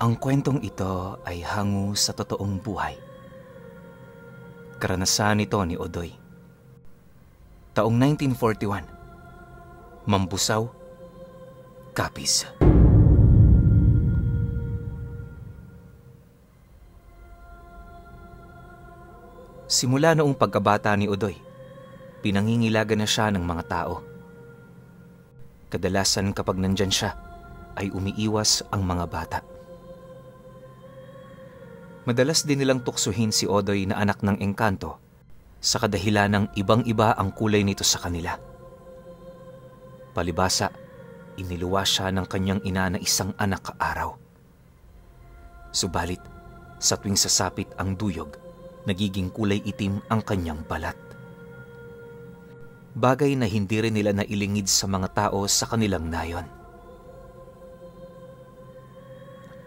Ang kwentong ito ay hango sa totoong buhay. Karanasan ito ni Odoy. Taong 1941, Mambusaw, Capiz. Simula noong pagkabata ni Odoy, pinangingilagan na siya ng mga tao. Kadalasan kapag nandyan siya, ay umiiwas ang mga bata. Madalas din nilang tuksuhin si Odoy na anak ng engkanto sa kadahilan ng ibang-iba ang kulay nito sa kanila. Palibasa, iniluwa siya ng kanyang ina na isang anak kaaraw. Subalit, sa tuwing sasapit ang duyog, nagiging kulay itim ang kanyang balat. Bagay na hindi rin nila nailingid sa mga tao sa kanilang nayon.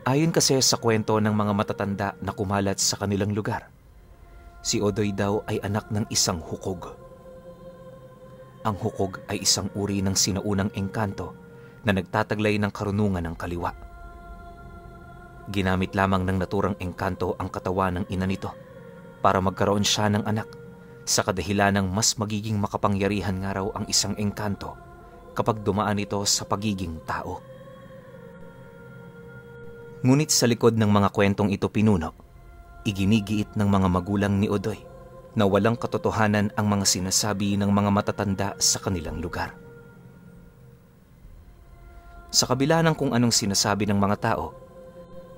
Ayon kasi sa kwento ng mga matatanda na kumalat sa kanilang lugar, si Odoy daw ay anak ng isang hukog. Ang hukog ay isang uri ng sinaunang engkanto na nagtataglay ng karunungan ng kaliwa. Ginamit lamang ng naturang engkanto ang katawan ng ina nito para magkaroon siya ng anak, sa kadahilan ng mas magiging makapangyarihan nga raw ang isang engkanto kapag dumaan ito sa pagiging tao. Ngunit sa likod ng mga kwentong ito pinuno, iginigiit ng mga magulang ni Odoy na walang katotohanan ang mga sinasabi ng mga matatanda sa kanilang lugar. Sa kabila ng kung anong sinasabi ng mga tao,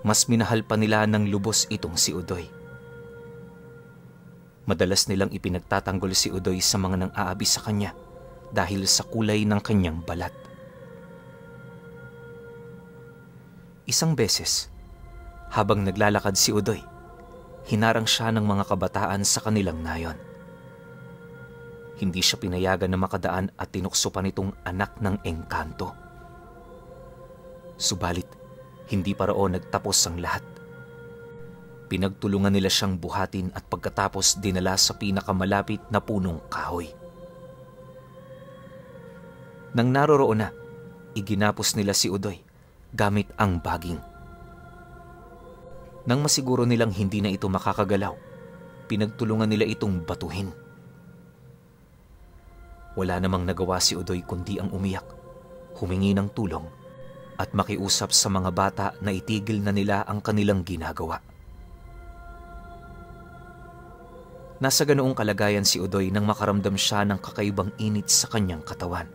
mas minahal pa nila ng lubos itong si Odoy. Madalas nilang ipinagtatanggol si Odoy sa mga nang-aabi sa kanya dahil sa kulay ng kanyang balat. Isang beses, habang naglalakad si Odoy, hinarang siya ng mga kabataan sa kanilang nayon. Hindi siya pinayagan na makadaan at tinukso pa nitong anak ng engkanto. Subalit, hindi pa roon nagtapos ang lahat. Pinagtulungan nila siyang buhatin at pagkatapos dinala sa pinakamalapit na punong kahoy. Nang naroroon na, iginapos nila si Odoy gamit ang baging. Nang masiguro nilang hindi na ito makakagalaw, pinagtulungan nila itong batuhin. Wala namang nagawa si Odoy kundi ang umiyak, humingi ng tulong, at makiusap sa mga bata na itigil na nila ang kanilang ginagawa. Nasa ganoong kalagayan si Odoy nang makaramdam siya ng kakaibang init sa kanyang katawan.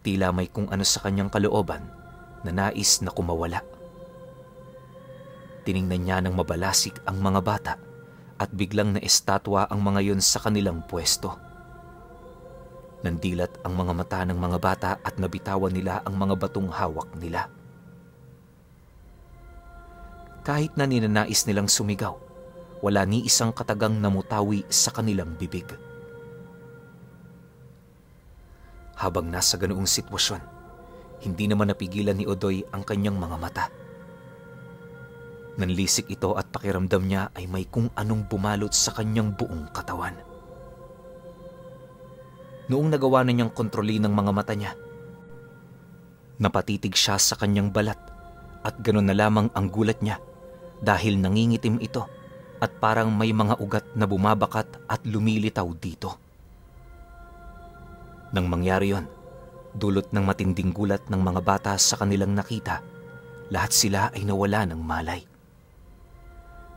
Tila may kung ano sa kanyang kalooban na nais na kumawala. Tiningnan niya ng mabalasik ang mga bata at biglang naestatwa ang mga yon sa kanilang pwesto. Nandilat ang mga mata ng mga bata at nabitawan nila ang mga batong hawak nila. Kahit na ninanais nilang sumigaw, wala ni isang katagang namutawi sa kanilang bibig. Habang nasa ganoong sitwasyon, hindi naman napigilan ni Odoy ang kanyang mga mata. Nanlisik ito at pakiramdam niya ay may kung anong bumalot sa kanyang buong katawan. Noong nagawa na niyang kontrolin ng mga mata niya, napatitig siya sa kanyang balat at ganoon na lamang ang gulat niya dahil nangingitim ito at parang may mga ugat na bumabakat at lumilitaw dito. Nang mangyari yon, dulot ng matinding gulat ng mga bata sa kanilang nakita, lahat sila ay nawala ng malay.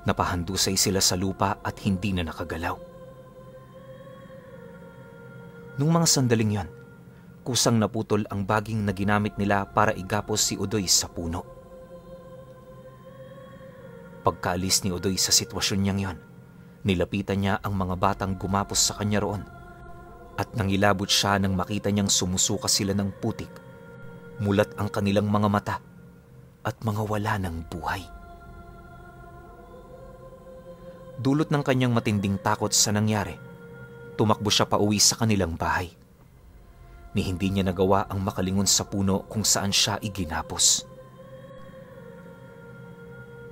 Napahandusay sila sa lupa at hindi na nakagalaw. Nung mga sandaling yon, kusang naputol ang baging na ginamit nila para igapos si Odoy sa puno. Pagkaalis ni Odoy sa sitwasyon niyang yon, nilapitan niya ang mga batang gumapos sa kanya roon at nangilabot siya nang makita niyang sumusuka sila ng putik, mulat ang kanilang mga mata at mga wala ng buhay. Dulot ng kanyang matinding takot sa nangyari, tumakbo siya pauwi sa kanilang bahay. Ni hindi niya nagawa ang makalingon sa puno kung saan siya iginapos.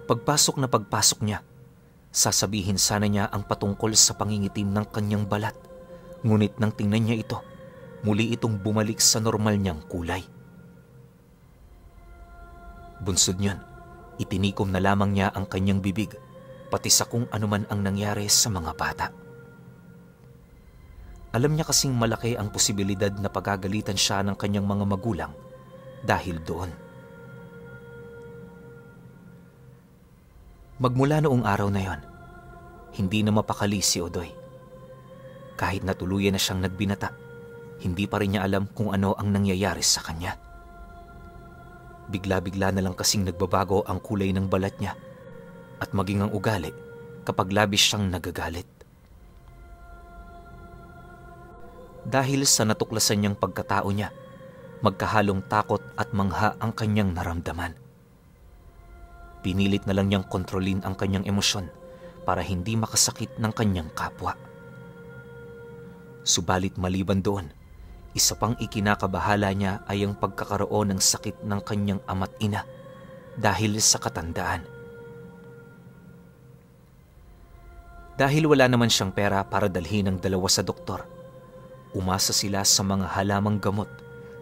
Pagpasok niya, sasabihin sana niya ang patungkol sa pangingitim ng kanyang balat. Ngunit nang tingnan niya ito, muli itong bumalik sa normal niyang kulay. Bunsod niyan, Itinikom na lamang niya ang kanyang bibig, pati sa kung anuman ang nangyari sa mga bata. Alam niya kasing malaki ang posibilidad na pagagalitan siya ng kanyang mga magulang dahil doon. Magmula noong araw na yon, hindi na mapakali si Odoy. Kahit na tuluyan na siyang nagbinata, hindi pa rin niya alam kung ano ang nangyayari sa kanya. Bigla-bigla na lang kasing nagbabago ang kulay ng balat niya at maging ang ugali kapag labis siyang nagagalit. Dahil sa natuklasan niyang pagkatao niya, magkahalong takot at mangha ang kanyang naramdaman. Pinilit na lang niyang kontrolin ang kanyang emosyon para hindi makasakit ng kanyang kapwa. Subalit maliban doon, isa pang ikinakabahala niya ay ang pagkakaroon ng sakit ng kanyang ama't ina dahil sa katandaan. Dahil wala naman siyang pera para dalhin ang dalawa sa doktor, umasa sila sa mga halamang gamot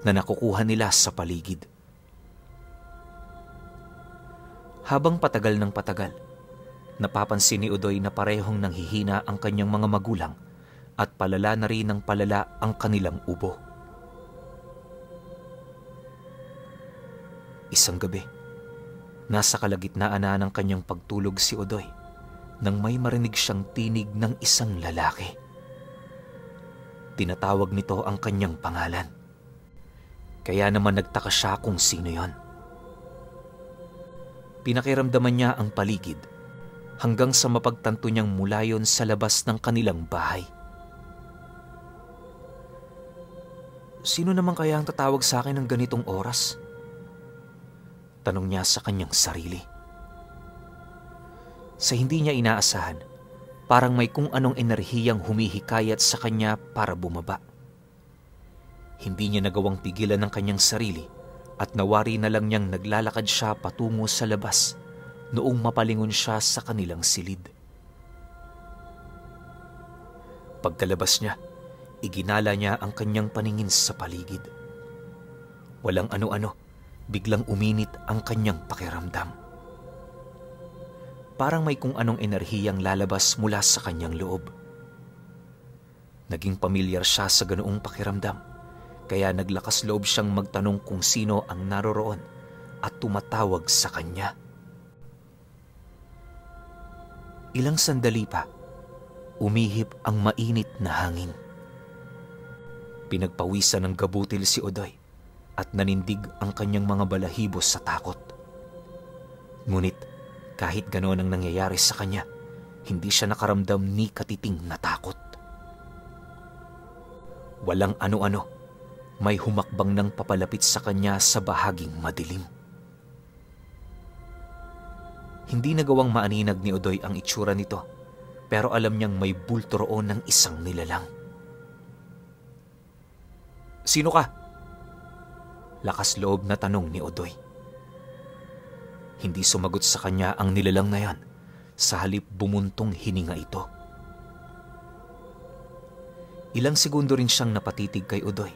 na nakukuha nila sa paligid. Habang patagal ng patagal, napapansin ni Udoy na parehong nanghihina ang kanyang mga magulang at palala na rin ng palala ang kanilang ubo. Isang gabi, nasa kalagitnaan na ng kanyang pagtulog si Udoy nang may marinig siyang tinig ng isang lalaki. Tinatawag nito ang kanyang pangalan. Kaya naman nagtaka siya kung sino yon. Pinakiramdaman niya ang paligid hanggang sa mapagtanto niyang mula yon sa labas ng kanilang bahay. Sino naman kaya ang tatawag sa akin ng ganitong oras? Tanong niya sa kanyang sarili. Sa hindi niya inaasahan, parang may kung anong enerhiyang humihikayat sa kanya para bumaba. Hindi niya nagawang pigilan ng kanyang sarili at nawari na lang niyang naglalakad siya patungo sa labas noong mapalingon siya sa kanilang silid. Pagkalabas niya, iginala niya ang kanyang paningin sa paligid. Walang ano-ano, biglang uminit ang kanyang pakiramdam. Parang may kung anong enerhiyang lalabas mula sa kanyang loob. Naging pamilyar siya sa ganoong pakiramdam, kaya naglakas loob siyang magtanong kung sino ang naroroon at tumatawag sa kanya. Ilang sandali pa, umihip ang mainit na hangin. Pinagpawisan ng gabutil si Udoy at nanindig ang kanyang mga balahibo sa takot. Ngunit kahit gano'n ang nangyayari sa kanya, hindi siya nakaramdam ni katiting na takot. Walang ano-ano, may humakbang ng papalapit sa kanya sa bahaging madilim. Hindi nagawang maaninag ni Udoy ang itsura nito, pero alam niyang may bulto roon ng isang nilalang. Sino ka? Lakas loob na tanong ni Udoy. Hindi sumagot sa kanya ang nilalang na yan, sa halip bumuntong hininga ito. Ilang segundo rin siyang napatitig kay Udoy,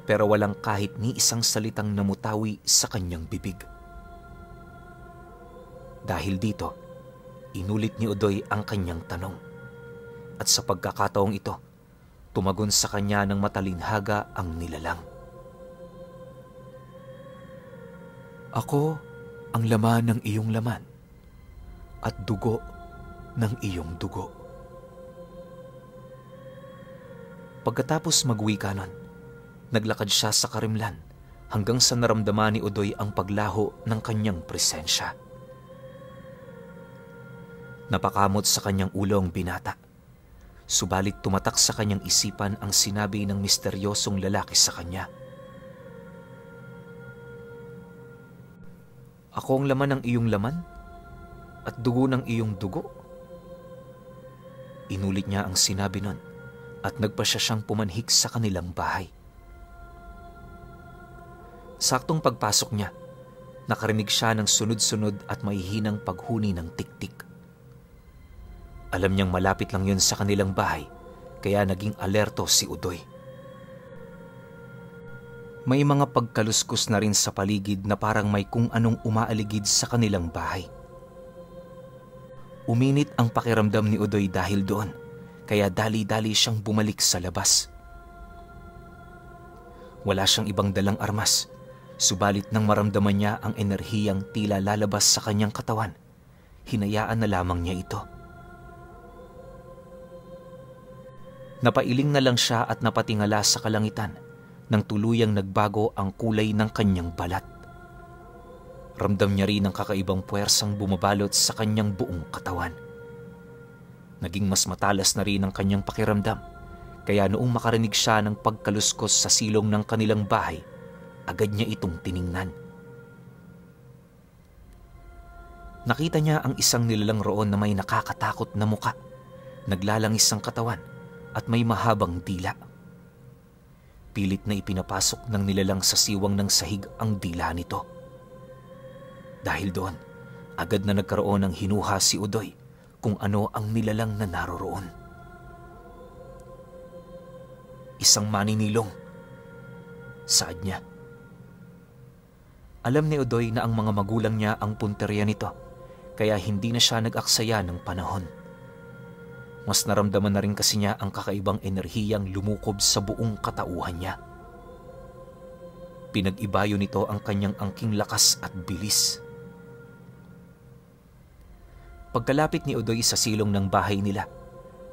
pero walang kahit ni isang salitang namutawi sa kanyang bibig. Dahil dito, inulit ni Udoy ang kanyang tanong. At sa pagkakataong ito, tumagon sa kanya ng matalinhaga ang nilalang. Ako ang laman ng iyong laman at dugo ng iyong dugo. Pagkatapos magwika nun, naglakad siya sa karimlan hanggang sa naramdaman ni Udoy ang paglaho ng kanyang presensya. Napakamot sa kanyang ulo ang binata, subalit tumatak sa kanyang isipan ang sinabi ng misteryosong lalaki sa kanya. Ako ang laman ng iyong laman at dugo ng iyong dugo. Inulit niya ang sinabi nun at nagpasya siyang pumanhik sa kanilang bahay. Saktong pagpasok niya, nakarinig siya ng sunod-sunod at mahihinang paghuni ng tiktik. Alam niyang malapit lang yun sa kanilang bahay, kaya naging alerto si Udoy. May mga pagkaluskos na rin sa paligid na parang may kung anong umaaligid sa kanilang bahay. Uminit ang pakiramdam ni Udoy dahil doon, kaya dali-dali siyang bumalik sa labas. Wala siyang ibang dalang armas, subalit nang maramdaman niya ang enerhiyang tila lalabas sa kanyang katawan, hinayaan na lamang niya ito. Napailing na lang siya at napatingala sa kalangitan nang tuluyang nagbago ang kulay ng kanyang balat. Ramdam niya rin ang kakaibang puwersang bumabalot sa kanyang buong katawan. Naging mas matalas na rin ang kanyang pakiramdam, kaya noong makarinig siya ng pagkaluskos sa silong ng kanilang bahay, agad niya itong tiningnan. Nakita niya ang isang nilalang roon na may nakakatakot na muka, naglalangis ang katawan at may mahabang dila. Pilit na ipinapasok ng nilalang sa siwang ng sahig ang dila nito. Dahil doon, agad na nagkaroon ng hinuha si Udoy kung ano ang nilalang na naroroon. Isang maninilong. Saad niya. Alam ni Udoy na ang mga magulang niya ang punteriya nito, kaya hindi na siya nag-aksaya ng panahon. Mas naramdaman na rin kasi niya ang kakaibang enerhiyang lumukob sa buong katauhan niya. Pinag-ibayo nito ang kanyang angking lakas at bilis. Pagkalapit ni Udoy sa silong ng bahay nila,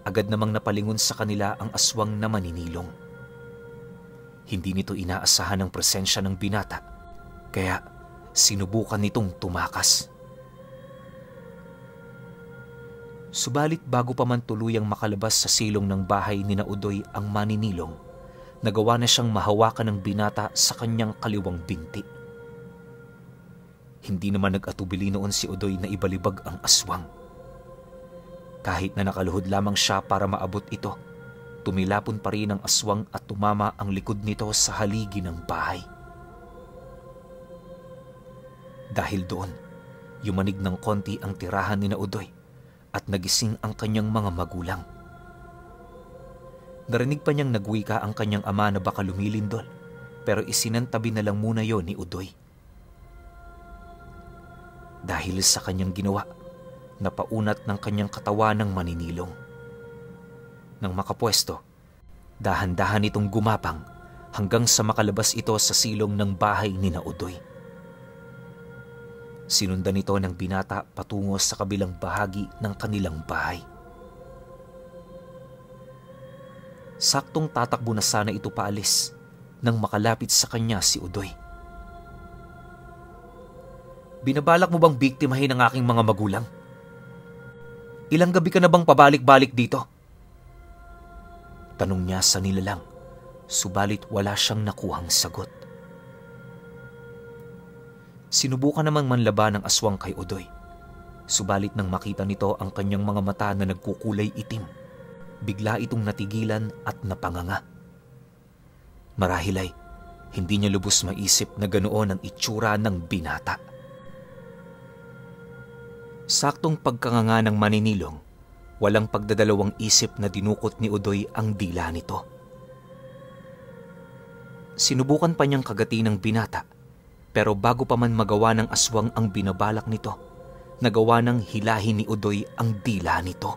agad namang napalingon sa kanila ang aswang na maninilong. Hindi nito inaasahan ang presensya ng binata, kaya sinubukan nitong tumakas. Subalit bago pa man tuluyang makalabas sa silong ng bahay ni Udoy ang maninilong, nagawa na siyang mahawakan ng binata sa kanyang kaliwang binti. Hindi naman nag-atubili noon si Udoy na ibalibag ang aswang. Kahit na nakaluhod lamang siya para maabot ito, tumilapon pa rin ang aswang at tumama ang likod nito sa haligi ng bahay. Dahil doon, yumanig ng konti ang tirahan ni Udoy at nagising ang kanyang mga magulang. Narinig pa niyang nagwika ang kanyang ama na baka lumilindol, pero isinantabi na lang muna yon ni Udoy. Dahil sa kanyang ginawa, napaunat ng kanyang katawan ng maninilong. Nang makapwesto, dahan-dahan itong gumapang hanggang sa makalabas ito sa silong ng bahay ni Udoy. Sinundan ito ng binata patungo sa kabilang bahagi ng kanilang bahay. Saktong tatakbo na sana ito paalis nang makalapit sa kanya si Udoy. Binabalak mo bang biktimahin ang aking mga magulang? Ilang gabi ka na bang pabalik-balik dito? Tanong niya sa nilalang, subalit wala siyang nakuhang sagot. Sinubukan namang manlaban ng aswang kay Udoy. Subalit nang makita nito ang kanyang mga mata na nagkukulay itim, bigla itong natigilan at napanganga. Marahil ay hindi niya lubos maisip na ganoon ang itsura ng binata. Saktong pagkanganga ng maninilong, walang pagdadalawang isip na dinukot ni Udoy ang dila nito. Sinubukan pa niyang kagati ng binata, pero bago pa man magawa ng aswang ang binabalak nito, nagawa ng hilahin ni Udoy ang dila nito.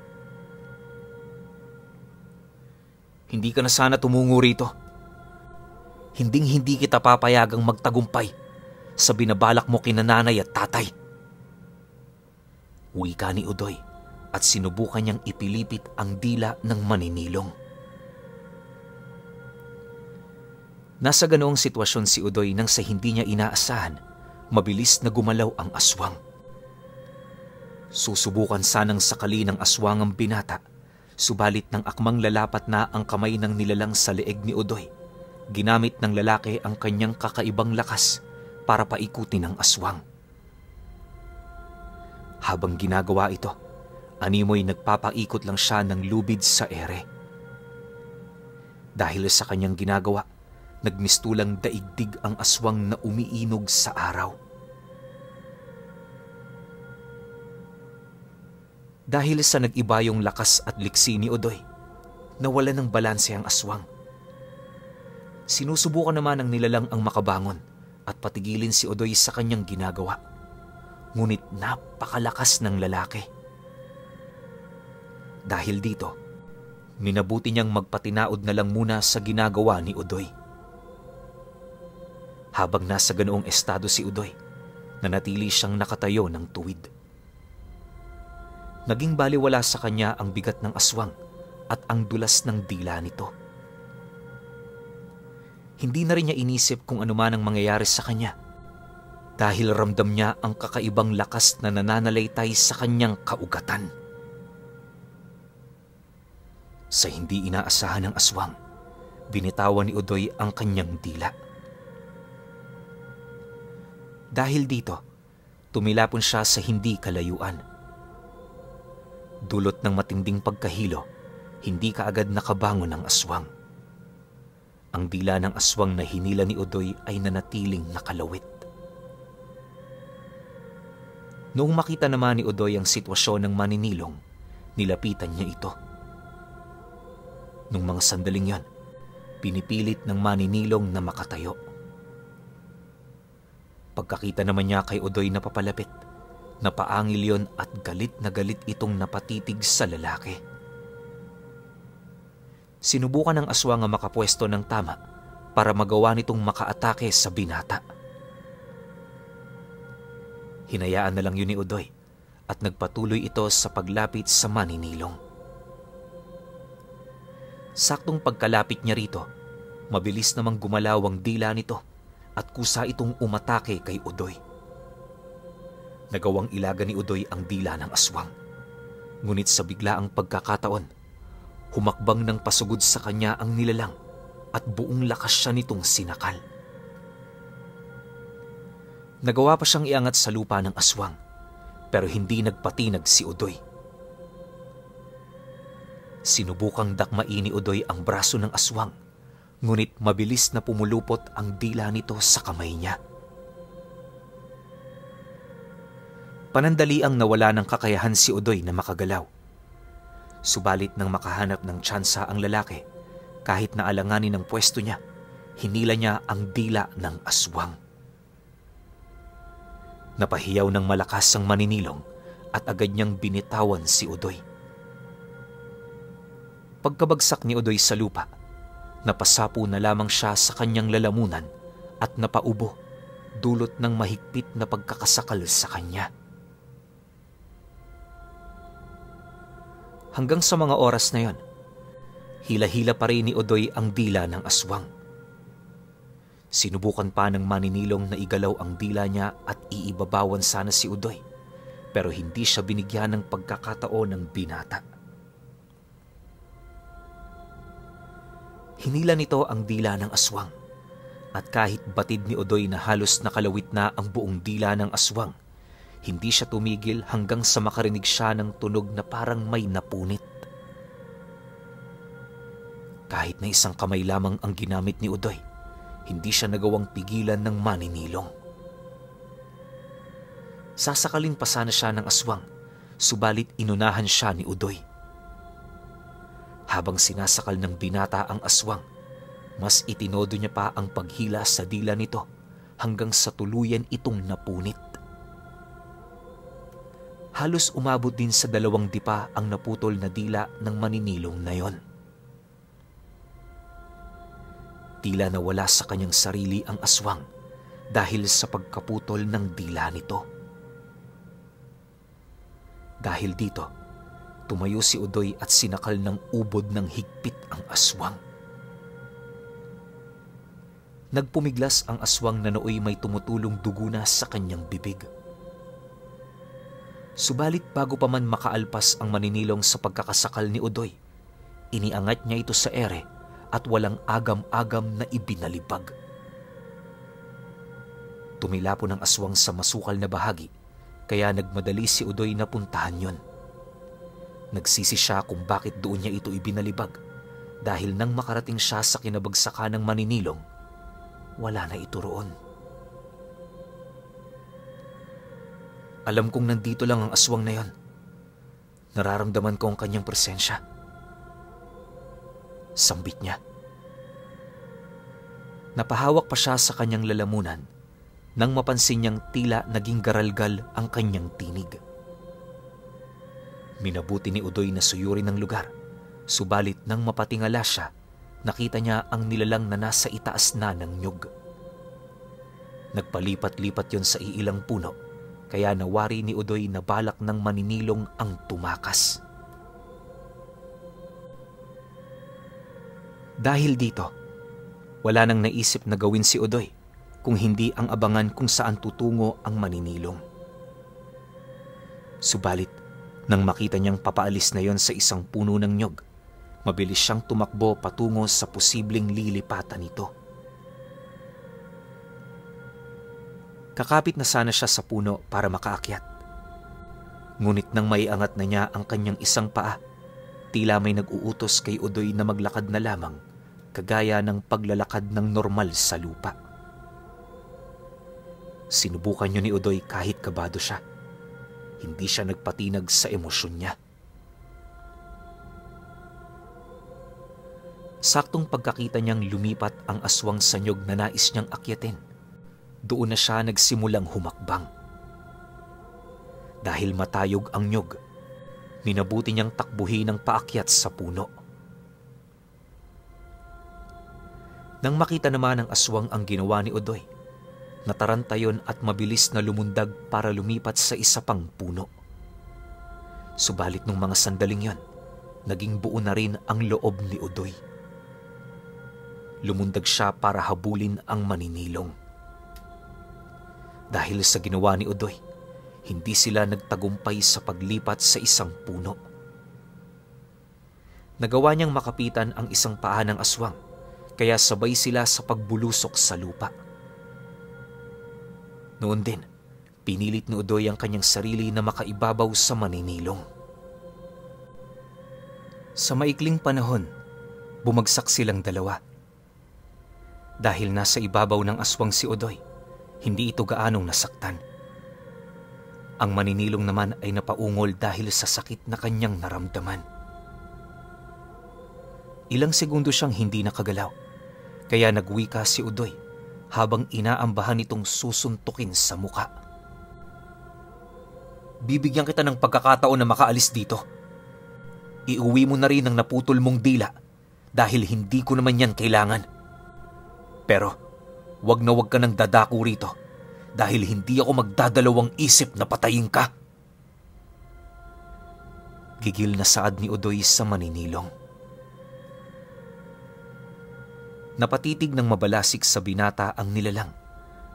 Hindi ka na sana tumungo rito. Hinding-hindi kita papayagang magtagumpay sa binabalak mo kina nanay at tatay. Wika ni Udoy at sinubukan niyang ipilipit ang dila ng maninilong. Nasa ganoong sitwasyon si Udoy nang sa hindi niya inaasahan, mabilis na gumalaw ang aswang. Susubukan sanang sakali ng aswang ang binata, subalit nang akmang lalapat na ang kamay ng nilalang sa leeg ni Udoy, ginamit ng lalaki ang kanyang kakaibang lakas para paikutin ang aswang. Habang ginagawa ito, animoy nagpapaikot lang siya ng lubid sa ere. Dahil sa kanyang ginagawa, nagmistulang daigdig ang aswang na umiinog sa araw. Dahil sa nag-ibayong lakas at liksi ni Udoy, nawala ng balanse ang aswang. Sinusubukan naman ng nilalang ang makabangon at patigilin si Odoy sa kanyang ginagawa. Ngunit napakalakas ng lalaki. Dahil dito, minabuti niyang magpatinaod na lang muna sa ginagawa ni Odoy. Habang nasa ganoong estado si Odoy, nanatili siyang nakatayo ng tuwid. Naging baliwala sa kanya ang bigat ng aswang at ang dulas ng dila nito. Hindi na rin niya inisip kung ano man ang mangyayari sa kanya dahil ramdam niya ang kakaibang lakas na nananalaytay sa kanyang kaugatan. Sa hindi inaasahan ng aswang, binitawan ni Odoy ang kanyang dila. Dahil dito, tumilapon siya sa hindi kalayuan. Dulot ng matinding pagkahilo, hindi kaagad nakabangon ang aswang. Ang dila ng aswang na hinila ni Odoy ay nanatiling nakalawit. Noong makita naman ni Odoy ang sitwasyon ng maninilong, nilapitan niya ito. Nung mga sandaling yon, pinipilit ng maninilong na makatayo. Pagkakita naman niya kay Odoy na papalapit, napaangil yon at galit na galit itong napatitig sa lalaki. Sinubukan ng aswang ang makapwesto ng tama para magawa nitong makaatake sa binata. Hinayaan na lang yun ni Odoy at nagpatuloy ito sa paglapit sa maninilong. Saktong pagkalapit niya rito, mabilis namang gumalaw ang dila nito at kusa itong umatake kay Odoy. Nagawang ilaga ni Odoy ang dila ng aswang. Ngunit sa biglaang pagkakataon, humakbang ng pasugod sa kanya ang nilalang at buong lakas siya nitong sinakal. Nagawa pa siyang iangat sa lupa ng aswang, pero hindi nagpatinag si Odoy. Sinubukang dakmain ni Odoy ang braso ng aswang, ngunit mabilis na pumulupot ang dila nito sa kamay niya. Panandaliang nawala ng kakayahan si Odoy na makagalaw. Subalit nang makahanap ng tsansa ang lalaki, kahit na alanganin ang pwesto niya, hinila niya ang dila ng aswang. Napahiyaw ng malakas ang maninilong at agad niyang binitawan si Odoy. Pagkabagsak ni Odoy sa lupa, napasapo na lamang siya sa kanyang lalamunan at napaubo, dulot ng mahigpit na pagkakasakal sa kanya. Hanggang sa mga oras na yon, hila-hila pa rin ni Odoy ang dila ng aswang. Sinubukan pa ng maninilong na igalaw ang dila niya at iibabawan sana si Odoy, pero hindi siya binigyan ng pagkakataon ng binata. Hinila nito ang dila ng aswang, at kahit batid ni Odoy na halos nakalawit na ang buong dila ng aswang, hindi siya tumigil hanggang sa makarinig siya ng tunog na parang may napunit. Kahit na isang kamay lamang ang ginamit ni Odoy, hindi siya nagawang pigilan ng maninilong. Sasakalin pa sana siya ng aswang, subalit inunahan siya ni Odoy. Habang sinasakal ng binata ang aswang, mas itinodo niya pa ang paghila sa dila nito hanggang sa tuluyan itong napunit. Halos umabot din sa 2 dipa ang naputol na dila ng maninilong na yon. Tila nawala sa kanyang sarili ang aswang dahil sa pagkaputol ng dila nito. Dahil dito, tumayo si Odoy at sinakal ng ubod ng higpit ang aswang. Nagpumiglas ang aswang na nooy may tumutulong dugo na sa kanyang bibig. Subalit bago pa man makaalpas ang maninilong sa pagkakasakal ni Odoy, iniangat niya ito sa ere at walang agam-agam na ibinalibag. Tumilapon ang aswang sa masukal na bahagi, kaya nagmadali si Odoy na puntahan yon. Nagsisi siya kung bakit doon niya ito ibinalibag, dahil nang makarating siya sa kinabagsakan ng maninilong, wala na ito roon. Alam kong nandito lang ang aswang na yon. Nararamdaman ko ang kanyang presensya. Sambit niya. Napahawak pa siya sa kanyang lalamunan nang mapansin niyang tila naging garalgal ang kanyang tinig. Minabuti ni Udoy na suyurin ng lugar, subalit nang mapatingala siya, nakita niya ang nilalang na nasa itaas na ng nyug. Nagpalipat-lipat yon sa iilang puno, kaya nawari ni Udoy na balak ng maninilong ang tumakas. Dahil dito, wala nang naisip na gawin si Udoy kung hindi ang abangan kung saan tutungo ang maninilong. Subalit, nang makita niyang papaalis na yon sa isang puno ng nyog, mabilis siyang tumakbo patungo sa posibleng lilipatan nito. Kakapit na sana siya sa puno para makaakyat. Ngunit nang maiangat na niya ang kanyang isang paa, tila may nag-uutos kay Udoy na maglakad na lamang, kagaya ng paglalakad ng normal sa lupa. Sinubukan niyo ni Udoy kahit kabado siya. Hindi siya nagpatinag sa emosyon niya. Saktong pagkakita niyang lumipat ang aswang sa nyog na nais niyang akyatin, doon na siya nagsimulang humakbang. Dahil matayog ang nyog, minabuti niyang takbuhin ang paakyat sa puno. Nang makita naman ng aswang ang ginawa ni Udoy, nataranta yon at mabilis na lumundag para lumipat sa isa pang puno. Subalit nung mga sandaling yon, naging buo na rin ang loob ni Udoy. Lumundag siya para habulin ang maninilong. Dahil sa ginawa ni Udoy, hindi sila nagtagumpay sa paglipat sa isang puno. Nagawa niyang makapitan ang isang paa ng aswang, kaya sabay sila sa pagbulusok sa lupa. Noon din, pinilit ni Udoy ang kanyang sarili na makaibabaw sa maninilong. Sa maikling panahon, bumagsak silang dalawa. Dahil nasa ibabaw ng aswang si Udoy, hindi ito gaanong nasaktan. Ang maninilong naman ay napaungol dahil sa sakit na kanyang naramdaman. Ilang segundo siyang hindi nakagalaw, kaya nagwika si Udoy habang inaambahan itong susuntukin sa muka. Bibigyan kita ng pagkakataon na makaalis dito. Iuwi mo na rin ang naputol mong dila dahil hindi ko naman yan kailangan. Pero wag na wag ka nang dadako rito dahil hindi ako magdadalawang isip na patayin ka. Gigil na saad ni Udoy sa maninilong. Napatitig ng mabalasik sa binata ang nilalang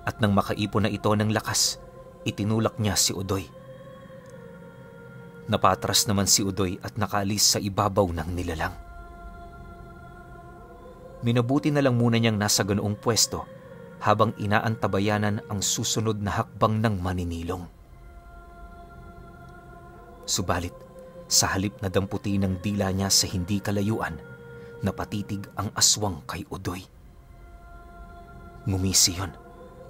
at nang makaipon na ito ng lakas, itinulak niya si Udoy. Napatras naman si Udoy at nakaalis sa ibabaw ng nilalang. Minabuti na lang muna niyang nasa ganoong pwesto habang inaantabayanan ang susunod na hakbang ng maninilong. Subalit, sa halip na damputin ng dila niya sa hindi kalayuan, napatitig ang aswang kay Udoy. Ngumisi yon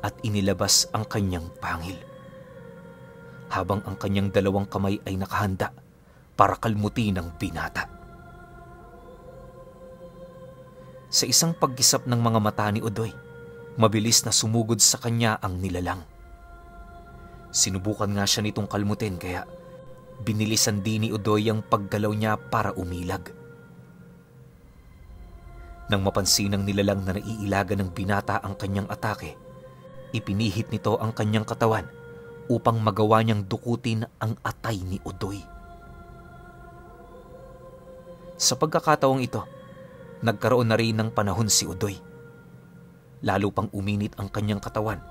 at inilabas ang kanyang pangil, habang ang kanyang dalawang kamay ay nakahanda para kalmutin ang binata. Sa isang paggisap ng mga mata ni Udoy, mabilis na sumugod sa kanya ang nilalang. Sinubukan nga siya nitong kalmutin kaya binilisan din ni Udoy ang paggalaw niya para umilag. Nang mapansin ng nilalang na naiilaga ng binata ang kanyang atake, ipinihit nito ang kanyang katawan upang magawa niyang dukutin ang atay ni Udoy. Sa pagkakataong ito, nagkaroon na rin ng panahon si Udoy. Lalo pang uminit ang kanyang katawan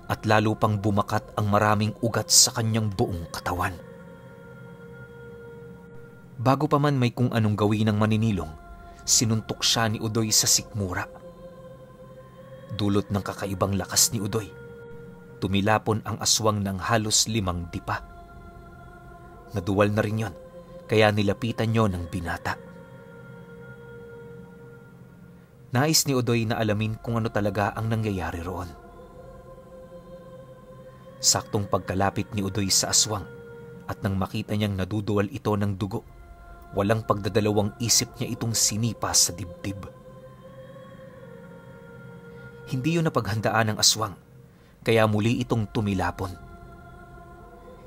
at lalo pang bumakat ang maraming ugat sa kanyang buong katawan. Bago pa man may kung anong gawin ng maninilong, sinuntok siya ni Udoy sa sikmura. Dulot ng kakaibang lakas ni Udoy, tumilapon ang aswang ng halos 5 dipa. Naduwal na rin yon, kaya nilapitan yon ng binata. Nais ni Udoy na alamin kung ano talaga ang nangyayari roon. Saktong pagkalapit ni Udoy sa aswang at nang makita niyang naduduwal ito ng dugo, walang pagdadalawang isip niya itong sinipa sa dibdib. Hindi yun napaghandaan ng aswang, kaya muli itong tumilapon.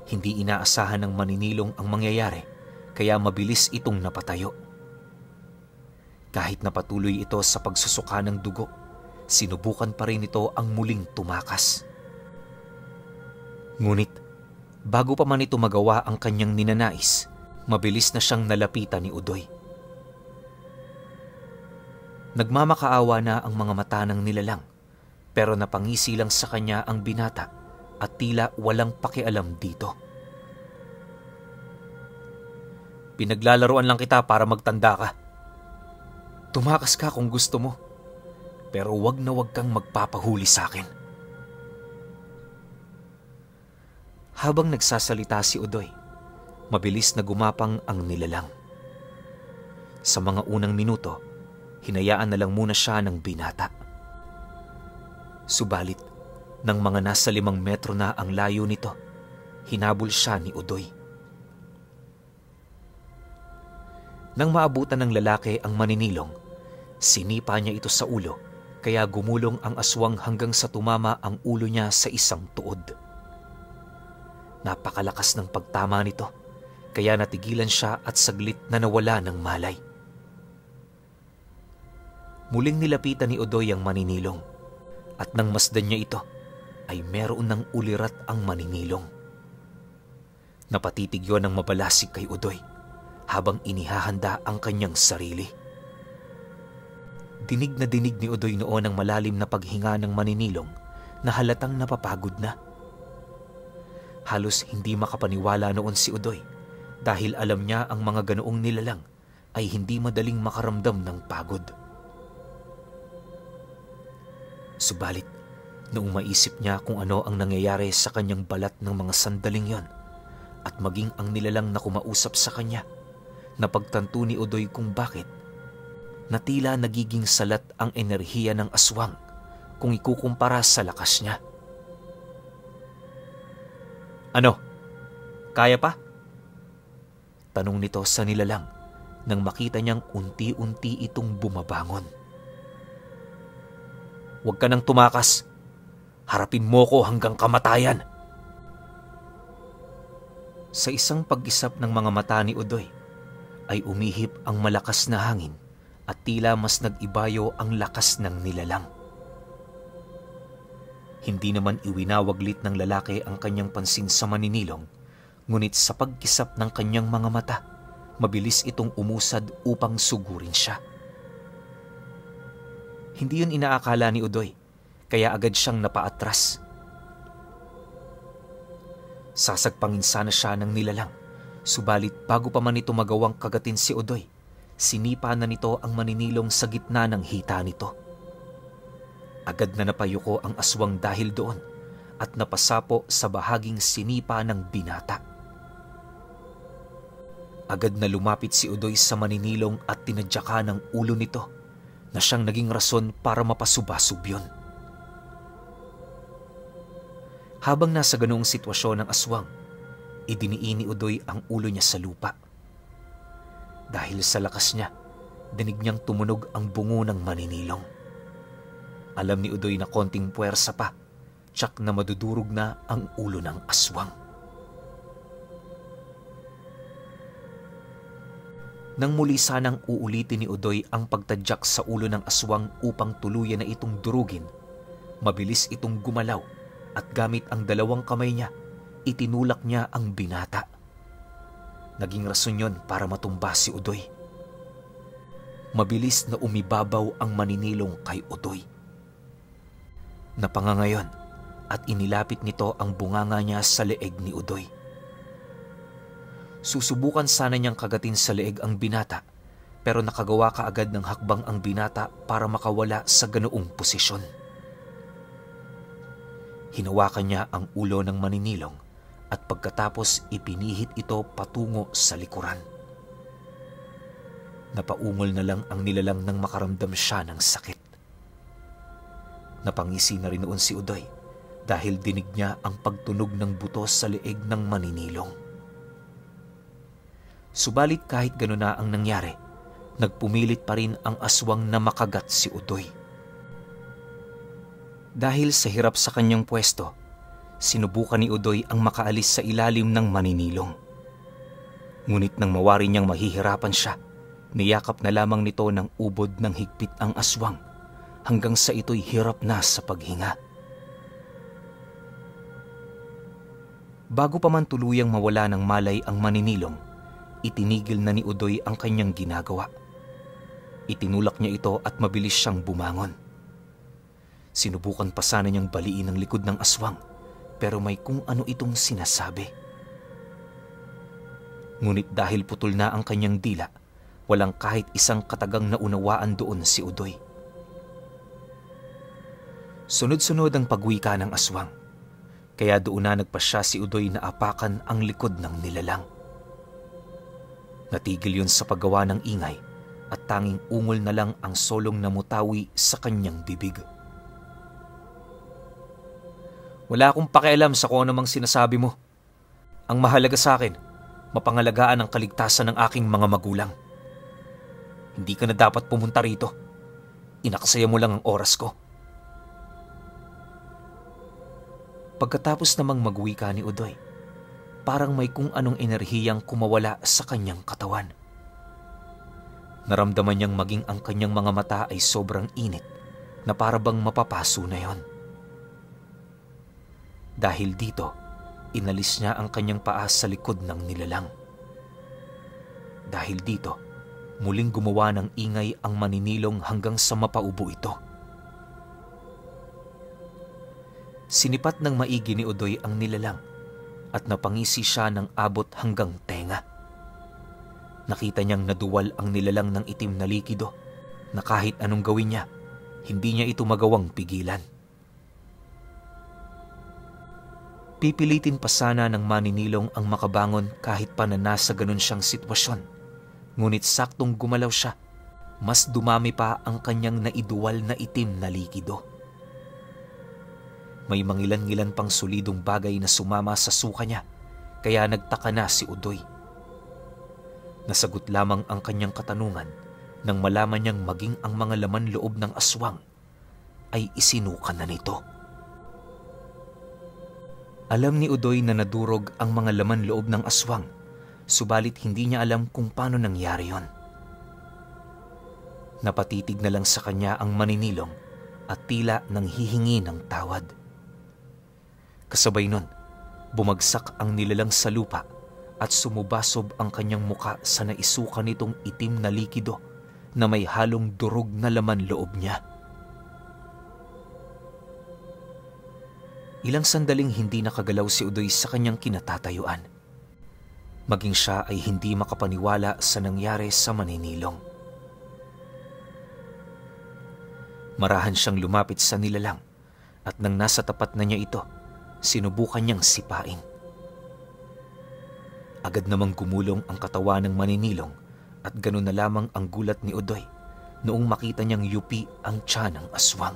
Hindi inaasahan ng maninilong ang mangyayari, kaya mabilis itong napatayo. Kahit napatuloy ito sa pagsusuka ng dugo, sinubukan pa rin ito ang muling tumakas. Ngunit, bago pa man ito magawa ang kanyang ninanais, mabilis na siyang nalapitan ni Udoy. Nagmamakaawa na ang mga mata ng nilalang, pero napangisi lang sa kanya ang binata at tila walang pakialam dito. Pinaglalaruan lang kita para magtanda ka. Tumakas ka kung gusto mo, pero wag na wag kang magpapahuli sa akin. Habang nagsasalita si Udoy, mabilis na gumapang ang nilalang. Sa mga unang minuto, hinayaan na lang muna siya ng binata. Subalit, nang mga nasa 5 metro na ang layo nito, hinabol siya ni Udoy. Nang maabutan ng lalaki ang maninilong, sinipa niya ito sa ulo, kaya gumulong ang aswang hanggang sa tumama ang ulo niya sa isang tuod. Napakalakas ng pagtama nito, kaya natigilan siya at saglit na nawala ng malay. Muling nilapitan ni Udoy ang maninilong, at nang masdan niya ito, ay meron ng ulirat ang maninilong. Napatitig yun ng mabalasig kay Udoy, habang inihahanda ang kanyang sarili. Dinig ni Udoy noon ang malalim na paghinga ng maninilong na halatang napapagod na. Halos hindi makapaniwala noon si Udoy dahil alam niya ang mga ganoong nilalang ay hindi madaling makaramdam ng pagod. Subalit, noong maisip niya kung ano ang nangyayari sa kanyang balat ng mga sandaling yon at maging ang nilalang na kumausap sa kanya, napagtanto ni Udoy kung bakit na tila nagiging salat ang enerhiya ng aswang kung ikukumpara sa lakas niya. Ano? Kaya pa? Tanong nito sa nilalang nang makita niyang unti-unti itong bumabangon. Huwag ka nang tumakas. Harapin mo ko hanggang kamatayan. Sa isang pag-isap ng mga mata ni Udoy, ay umihip ang malakas na hangin at tila mas nag-ibayo ang lakas ng nilalang. Hindi naman iwinawaglit ng lalaki ang kanyang pansin sa maninilong, ngunit sa pagkisap ng kanyang mga mata, mabilis itong umusad upang sugurin siya. Hindi yun inaakala ni Udoy, kaya agad siyang napaatras. Sasagpangin sana siya ng nilalang, subalit bago pa man ito magawang kagatin si Udoy, sinipa na nito ang maninilong sa gitna ng hita nito. Agad na napayuko ang aswang dahil doon at napasapo sa bahaging sinipa ng binata. Agad na lumapit si Udoy sa maninilong at tinadyakan ng ulo nito na siyang naging rason para mapasubasub yun. Habang nasa ganoong sitwasyon ng aswang, idiniin ni Udoy ang ulo niya sa lupa. Dahil sa lakas niya, dinig niyang tumunog ang bungo ng maninilong. Alam ni Udoy na konting puwersa pa, tsak na madudurog na ang ulo ng aswang. Nang muli sanang uulitin ni Udoy ang pagtadyak sa ulo ng aswang upang tuluyan na itong durugin, mabilis itong gumalaw at gamit ang 2 kamay niya, itinulak niya ang binata. Naging rason yun para matumba si Udoy. Mabilis na umibabaw ang maninilong kay Udoy. Napangangayon at inilapit nito ang bunganga niya sa leeg ni Udoy. Susubukan sana niyang kagatin sa leeg ang binata, pero nakagawa kaagad ng hakbang ang binata para makawala sa ganoong posisyon. Hinawakan niya ang ulo ng maninilong at pagkatapos ipinihit ito patungo sa likuran. Napaungol na lang ang nilalang nang makaramdam siya ng sakit. Napangisi na rin noon si Udoy dahil dinig niya ang pagtunog ng buto sa leeg ng maninilong. Subalit kahit gano'n na ang nangyari, nagpumilit pa rin ang aswang na makagat si Udoy. Dahil sa hirap sa kanyang pwesto, sinubukan ni Udoy ang makaalis sa ilalim ng maninilong. Ngunit nang mawari niyang mahihirapan siya, niyakap na lamang nito ng ubod ng higpit ang aswang hanggang sa ito'y hirap na sa paghinga. Bago pa man tuluyang mawala ng malay ang maninilong, itinigil na ni Udoy ang kanyang ginagawa. Itinulak niya ito at mabilis siyang bumangon. Sinubukan pa sana niyang baliin ang likod ng aswang, pero may kung ano itong sinasabi. Ngunit dahil putol na ang kanyang dila, walang kahit isang katagang naunawaan doon si Udoy. Sunod-sunod ang pagwika ng aswang, kaya doon na nagpasya si Udoy na apakan ang likod ng nilalang. Natigil yun sa paggawa ng ingay at tanging ungol na lang ang solong namutawi sa kanyang bibig. Wala akong pakialam sa kung anumang sinasabi mo. Ang mahalaga sa akin, mapangalagaan ang kaligtasan ng aking mga magulang. Hindi ka na dapat pumunta rito. Inaksaya mo lang ang oras ko. Pagkatapos namang magwika ni Udoy, parang may kung anong enerhiyang kumawala sa kanyang katawan. Naramdaman niyang maging ang kanyang mga mata ay sobrang init na para bang mapapaso na yon. Dahil dito, inalis niya ang kanyang paa sa likod ng nilalang. Dahil dito, muling gumawa ng ingay ang maninilong hanggang sa mapaubo ito. Sinipat ng maigi ni Udoy ang nilalang at napangisi siya ng abot hanggang tenga. Nakita niyang naduwal ang nilalang ng itim na likido na kahit anong gawin niya, hindi niya ito magawang pigilan. Pipilitin pa sana ng maninilong ang makabangon kahit pa na nasa ganun siyang sitwasyon. Ngunit saktong gumalaw siya, mas dumami pa ang kanyang naiduwal na itim na likido. May mangilan-ngilan pang solidong bagay na sumama sa suka niya, kaya nagtaka na si Udoy. Nasagot lamang ang kanyang katanungan nang malaman niyang maging ang mga laman loob ng aswang ay isinuka na nito. Alam ni Udoy na nadurog ang mga laman loob ng aswang, subalit hindi niya alam kung paano nangyari yon. Napatitig na lang sa kanya ang maninilong at tila nang hihingi ng tawad. Kasabay nun, bumagsak ang nilalang sa lupa at sumubasob ang kanyang muka sa naisuka nitong itim na likido na may halong durog na laman loob niya. Ilang sandaling hindi nakagalaw si Udoy sa kanyang kinatatayuan. Maging siya ay hindi makapaniwala sa nangyari sa maninilong. Marahan siyang lumapit sa nilalang at nang nasa tapat na niya ito, sinubukan niyang sipain. Agad namang gumulong ang katawan ng maninilong at ganun na lamang ang gulat ni Udoy noong makita niyang yupi ang tiyan ng aswang.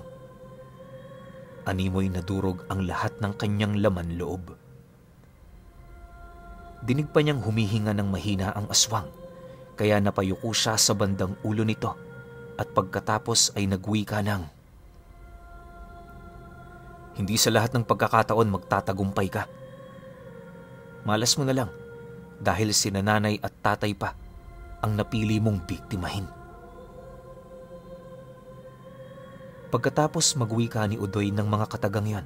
Animoy nadurog ang lahat ng kanyang laman loob. Dinig pa niyang humihinga ng mahina ang aswang, kaya napayuko siya sa bandang ulo nito at pagkatapos ay nagwika ng, "Hindi sa lahat ng pagkakataon magtatagumpay ka. Malas mo na lang dahil sina nanay at tatay pa ang napili mong biktimahin." Pagkatapos magwika ni Udoy ng mga katagang yon,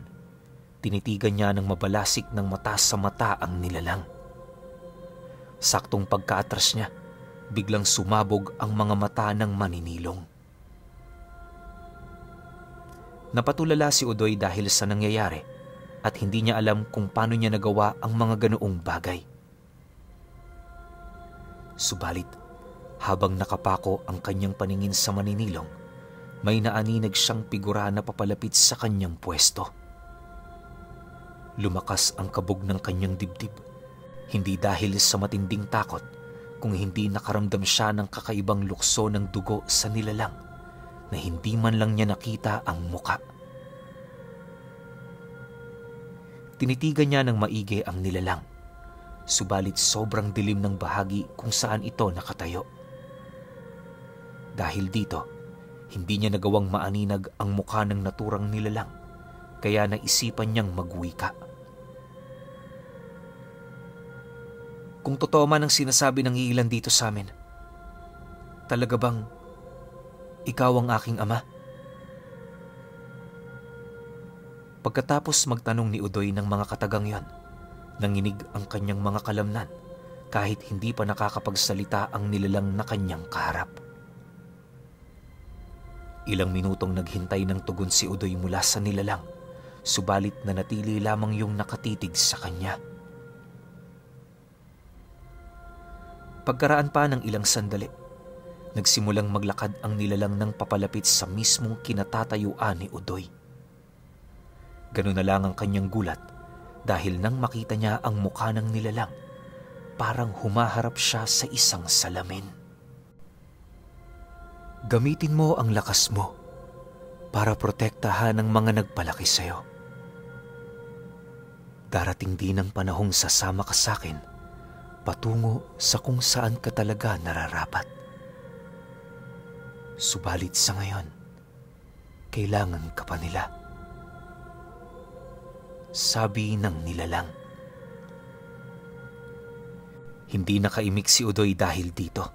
tinitigan niya ng mabalasik ng mata sa mata ang nilalang. Saktong pagkaatras niya, biglang sumabog ang mga mata ng maninilong. Napatulala si Udoy dahil sa nangyayari at hindi niya alam kung paano niya nagawa ang mga ganoong bagay. Subalit, habang nakapako ang kanyang paningin sa maninilong, may naaninag siyang figura na papalapit sa kanyang pwesto. Lumakas ang kabog ng kanyang dibdib, hindi dahil sa matinding takot, kung hindi nakaramdam siya ng kakaibang lukso ng dugo sa nilalang na hindi man lang niya nakita ang muka. Tinitigan niya ng maigi ang nilalang, subalit sobrang dilim ng bahagi kung saan ito nakatayo. Dahil dito, hindi niya nagawang maaninag ang mukha ng naturang nilalang kaya naisipan niyang magwika. Kung totoo man ang sinasabi ng ilan dito sa amin, talaga bang ikaw ang aking ama? Pagkatapos magtanong ni Udoy ng mga katagang yon, nanginig ang kanyang mga kalamnan kahit hindi pa nakakapagsalita ang nilalang na kanyang kaharap. Ilang minutong naghintay ng tugon si Udoy mula sa nilalang, subalit nanatili lamang yung nakatitig sa kanya. Pagkaraan pa ng ilang sandali, nagsimulang maglakad ang nilalang ng papalapit sa mismong kinatatayuan ni Udoy. Ganun na lang ang kanyang gulat dahil nang makita niya ang mukha ng nilalang, parang humaharap siya sa isang salamin. Gamitin mo ang lakas mo para protektahan ang mga nagpalaki sa'yo. Darating din ang panahong sasama ka sa akin patungo sa kung saan ka talaga nararapat. Subalit sa ngayon, kailangan ka pa nila. Sabi ng nilalang. Hindi nakaimik si Udoy dahil dito.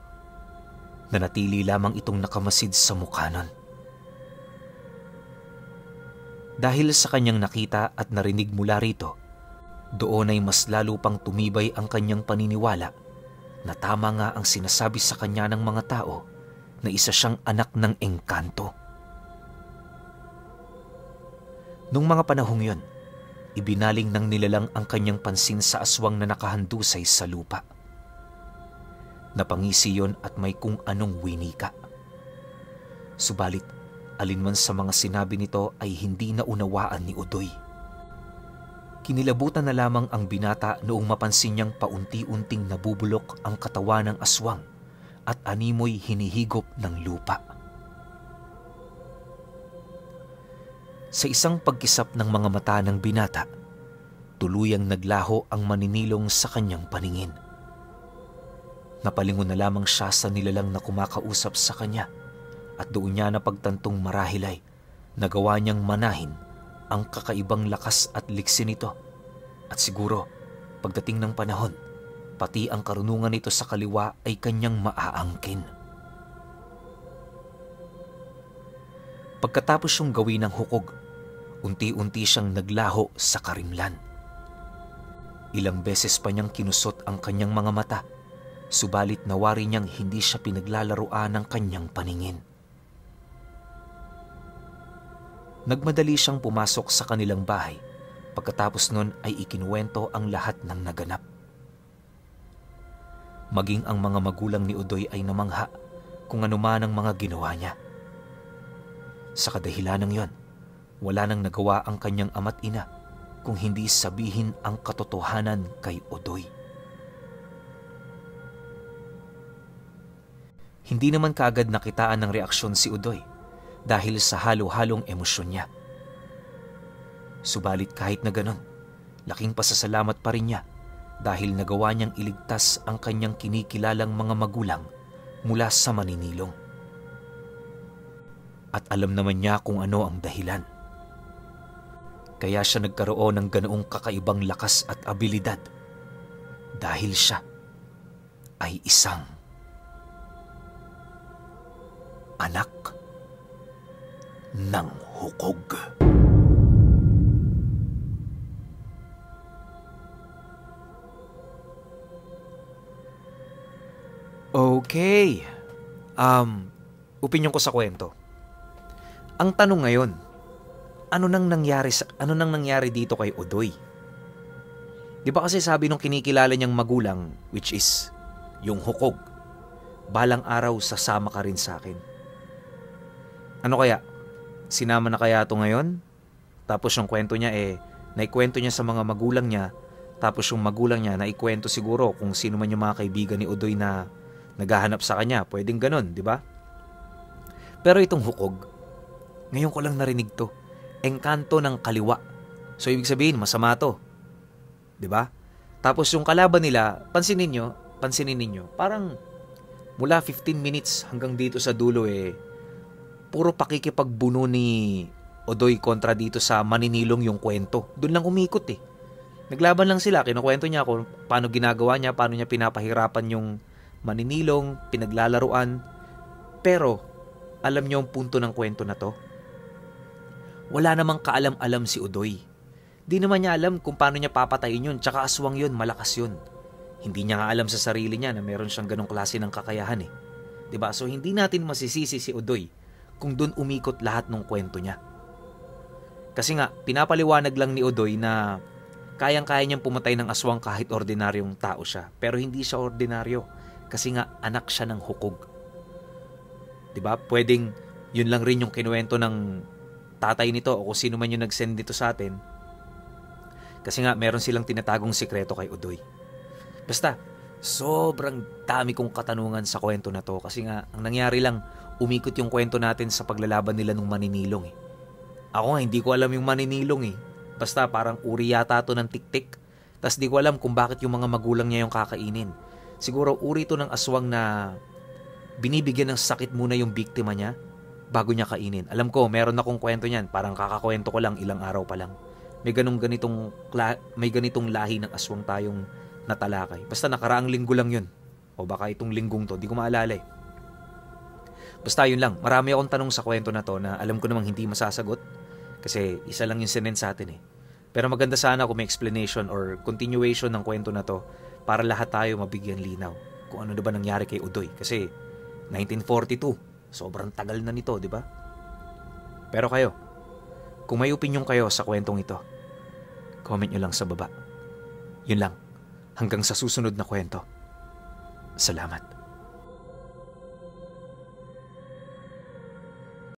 Nanatili lamang itong nakamasid sa mukha nun. Dahil sa kanyang nakita at narinig mula rito, doon ay mas lalo pang tumibay ang kanyang paniniwala na tama nga ang sinasabi sa kanya ng mga tao na isa siyang anak ng engkanto. Nung mga panahong yon, ibinaling ng nilalang ang kanyang pansin sa aswang na nakahandusay sa lupa. Napangisi yon at may kung anong winika. Subalit, alinman sa mga sinabi nito ay hindi naunawaan ni Udoy. Kinilabutan na lamang ang binata noong mapansin niyang paunti-unting nabubulok ang katawan ng aswang at animoy hinihigop ng lupa. Sa isang pagkisap ng mga mata ng binata, tuluyang naglaho ang maninilong sa kanyang paningin. Napalingon na lamang siya sa nilalang na kumakausap sa kanya at doon niya napagtantong marahil ay nagawa niyang manahin ang kakaibang lakas at liksi nito. At siguro, pagdating ng panahon, pati ang karunungan nito sa kaliwa ay kanyang maaangkin. Pagkatapos siyang gawin ng hukog, unti-unti siyang naglaho sa karimlan. Ilang beses pa niyang kinusot ang kanyang mga mata, subalit nawari niyang hindi siya pinaglalaruan ng kanyang paningin. Nagmadali siyang pumasok sa kanilang bahay, pagkatapos nun ay ikinuwento ang lahat ng naganap. Maging ang mga magulang ni Udoy ay namangha kung ano man ang mga ginawa niya. Sa kadahilanang yon, wala nang nagawa ang kanyang ama't ina kung hindi sabihin ang katotohanan kay Udoy. Hindi naman kaagad nakitaan ng reaksyon si Udoy dahil sa halo-halong emosyon niya. Subalit kahit na ganon, laking pasasalamat pa rin niya dahil nagawa niyang iligtas ang kanyang kinikilalang mga magulang mula sa maninilong. At alam naman niya kung ano ang dahilan. Kaya siya nagkaroon ng ganoong kakaibang lakas at abilidad dahil siya ay isang anak ng hukog. Okay. Opinyon ko sa kwento. Ang tanong ngayon, ano nang nangyari dito kay Udoy? Di ba kasi sabi nung kinikilala niyang magulang, which is yung hukog, balang araw sasama ka rin sa akin. Ano kaya? Sinama na kaya ito ngayon? Tapos yung kwento niya naikwento niya sa mga magulang niya, tapos yung magulang niya naikwento siguro kung sino man yung mga kaibigan ni Udoy na naghahanap sa kanya. Pwedeng ganon, di ba? Pero itong hukog, ngayon ko lang narinig to. Engkanto ng kaliwa. So ibig sabihin, masama to. Di ba? Tapos yung kalaban nila, pansinin ninyo, parang mula 15 minutes hanggang dito sa dulo puro pakikipagbuno ni Odoy kontra dito sa maninilong yung kwento. Doon lang umikot eh. Naglaban lang sila, kinukwento niya kung paano ginagawa niya, paano niya pinapahirapan yung maninilong, pinaglalaruan. Pero, alam niyo ang punto ng kwento na to? Wala namang kaalam-alam si Odoy. Di naman niya alam kung paano niya papatayin yun, tsaka aswang yun, malakas yun. Hindi niya nga alam sa sarili niya na meron siyang ganong klase ng kakayahan eh. Diba? So hindi natin masisisi si Odoy kung doon umikot lahat ng kwento niya. Kasi nga, pinapaliwanag lang ni Odoy na kayang-kaya niyang pumatay ng aswang kahit ordinaryong tao siya. Pero hindi siya ordinaryo kasi nga anak siya ng hukog. Diba? Pwedeng yun lang rin yung kinuwento ng tatay nito o kung sino man yung nag-send dito sa atin. Kasi nga meron silang tinatagong sikreto kay Odoy. Basta, sobrang dami kong katanungan sa kwento na to kasi nga ang nangyari lang, umikot yung kwento natin sa paglalaban nila ng maninilong eh. Ako nga hindi ko alam yung maninilong eh. Basta parang uri yata to ng tiktik. Tas di ko alam kung bakit yung mga magulang niya yung kakainin. Siguro uri to ng aswang na binibigyan ng sakit muna yung biktima niya bago niya kainin. Alam ko, meron akong kwento niyan. Parang kakakwento ko lang ilang araw pa lang. May ganitong lahi ng aswang tayong natalakay. Basta nakaraang linggo lang yun. O baka itong linggong to, di ko maalala eh. Basta yun lang, marami akong tanong sa kwento na to na alam ko namang hindi masasagot kasi isa lang yung sinend sa atin eh. Pero maganda sana kung may explanation or continuation ng kwento na to para lahat tayo mabigyan linaw kung ano na ba nangyari kay Odoy. Kasi 1942, sobrang tagal na nito, di ba? Pero kayo, kung may opinion kayo sa kwentong ito, comment nyo lang sa baba. Yun lang. Hanggang sa susunod na kwento. Salamat.